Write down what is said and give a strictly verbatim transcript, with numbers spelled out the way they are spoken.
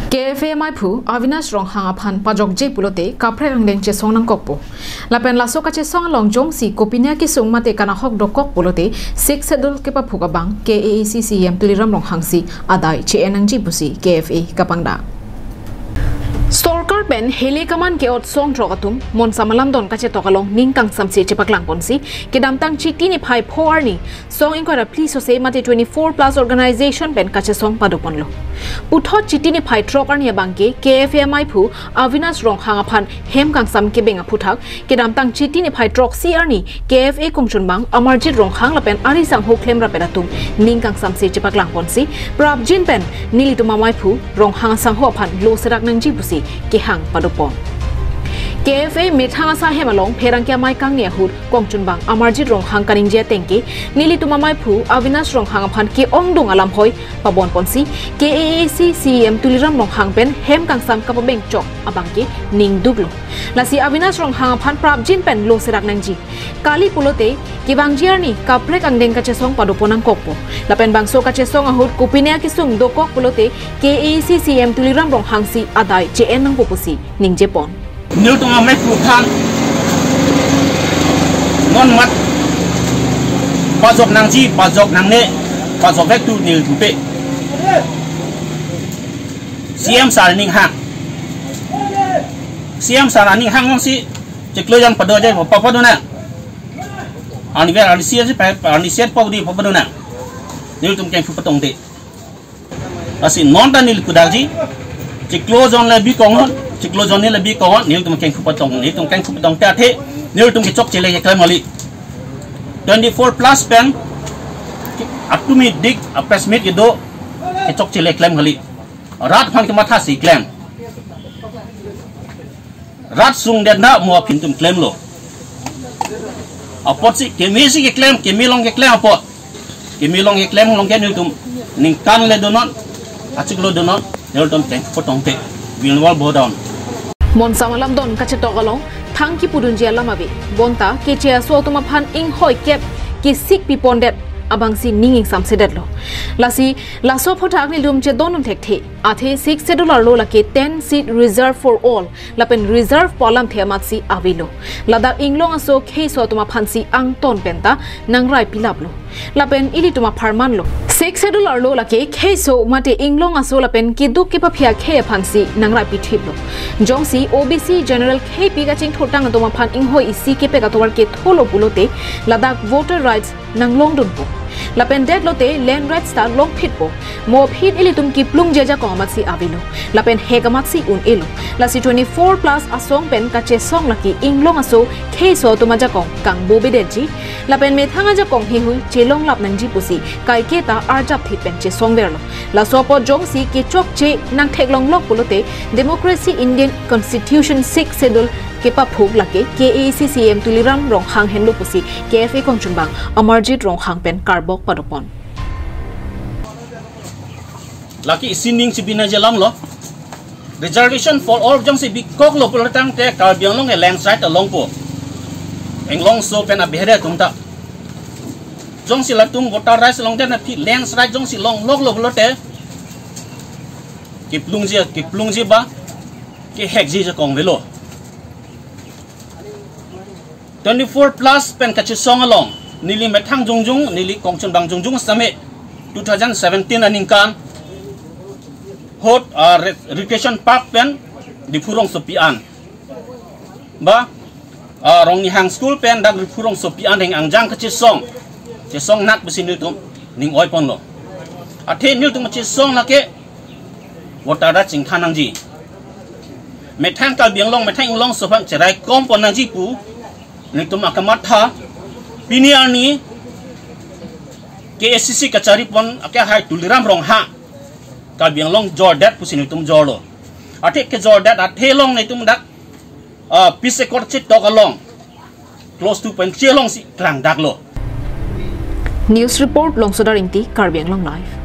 K F A amaiphu Avinash Ronghang aphan pajokje pulote kaprek angdeng chesong nangkokpo. Lapen laso kachesong along jongsi kopine akesung mate kanahok dokok pulote Sixth Schedule kepaphuk abang K A A C C E M Tuliram Ronghang si adai che-en nangji pusi K F A kapangdak. Sorkar pen hele kaman ke-ot song throk atum Monsam alamdon kachetok along ning kangsamse chepaklang ponsi kedamtang Chiti niphai pho arni song ingkoi ra phli sose mate twenty-four plus organization pen kachesong padoponlo. Puthot Chiti niphai throk arni abangke K F A amaiphu Avinash Ronghang aphan hem kangsam kebeng aphuthak kedamtang Chiti niphai throksi arni K F A kongchunbang Amarjit Ronghang lapen ari sangho klemrap pen atum ning kangsamse chepaklang ponsi prapjin pen nelitum amaiphu Ronghang asangho aphan lo serak nangji pusi kehang padopon. K F A methang asahem along pherangke amei kangni ahut kongchunbang Amarjit Ronghang kaningje atengke nelitum amaiphu Avinash Ronghang aphan ke-ongdung alam hoi pabon ponsi K A A C C E M Tuliram Ronghang pen hem kangsam kapabeng chok abangke ningduklo. Lasi Avinash Ronghang aphan prapjin pen lo serak nangji. Kali pulote kevangji arni kaprek angdeng kachesong padopon nangkokpo. Lapen bangso kachesong ahut kopine akesung dokok pulote K A A C C E M Tuliram Ronghang si adai che-en nangpo pusi ningjepon. Nelitum amaiphu aphan non mat pajok nangji, pajok nangne, pajokvek tu nelitum pe. C M sir aning hang. C M sir aning hang si chiklo jon pado jai papa dona. Arni ber arni siat si pa, arni siat pok di papa dona. Nelitum kengphu patongte. Lasi non ta neli kudakji. Chiklo jon le bikong hon, chiklo jon le bikong hon, nelitum kengphu patong, nelitum kengphu patongte athe, nelitum kechokche le keklem kali. Twenty-four plus pen, atum idik, a press meet kedo, kechokche le klem kali. Rat aphan kemathasi klem. Rat sungdet na mo aphi nelitum klemlo. Apotsi keme si keklem, keme along keklem apot. Keme along keklem along ke nelitum ningkan le donon, achiklo donon, nelitum kengphu patongte. Will never bow down. Monsam alamdon kachetok along thang kipudunji alam ave. Bonta keche aso atum aphan inghoi kep kesik pipondet abangsi ning ingsamsedetlo. Lasi laso aphuthak nelitum chedondun thekthe. Athe Sixth Schedule arlo lake ten seat reserve for all lapen reserve pu alamthe amatsi avelo. Ladak inglong aso kheiso atum aphansi angton penta nangrai pilaplo. Lapen ilitum apharmanlo. Sixth Schedule arlo lake kheiso mate inglong aso lapen keduk kepaphi akhei aphansi nangrai pithiplo. Jongsi O B C general kheipi kachingthurtang atum aphan inghoi isi kepek atovar ketholo pulote ladak voter rights nanglongdunpo. Lapen detlote land rights ta longphitpo. Mo aphi ilitum kiplungji ajakong amatsi avelo. Lapen hek amatsi un-elo. Lasi twenty-four plus asong pen kachesong lake inglong aso kheiso atum ajakong kangbo bedetji. Lapen methang ajakong heihui chelonglap nangji pusi kaiketa arjapthip pen chesongverlo. Laso apot jongsi kechokche nangtheklonglok pulote democracy Indian Constitution Sixth Schedule kepaphuk lake K A A C C E M Tuliram Ronghang henlo pusi K F A kongchunbang Amarjit Ronghang pen karbok padopon. Lake isi ning chibina jalam lo. Reservation for all jongsi bikoklo pulotangte Karbi Anglong ke landslide alongpo. Inglong aso pen abehere atum ta. Jongsi latum voter rights along den aphi landslide jongsi longloklo pulote. Kiplungji, kiplungji ba, kehekji ajakong avelo. Twenty-four plus pen kachesong along, neli methang jongjong, neli kongchunbang jongjong sitame, two thousand seventeen aningkan, hot, ah, re-, Recreation Park pen, Diphu rongsopi an. Ba, ah, Rongnihang School pen dak Diphu rongsopi an reng angjang kachesong. Chesong nak pusi nelitum ning oiponlo. Athe nelitum chesong lake voter rights chingthan nangji. Methang Karbi Anglong, methang inglong aso aphan cheraikom pon nangji pu nelitum akamatha, pini arni K A A C C kachari pon akehai Tuliram Ronghang Karbi Anglong jordet pusi nelitum jorlo. Athe kejordet athe along nelitum dak, ah, peace accord chetok along, clause two point three alongsi klangdaklo. News report, Longsodar Ingti, Karbi Anglong Live.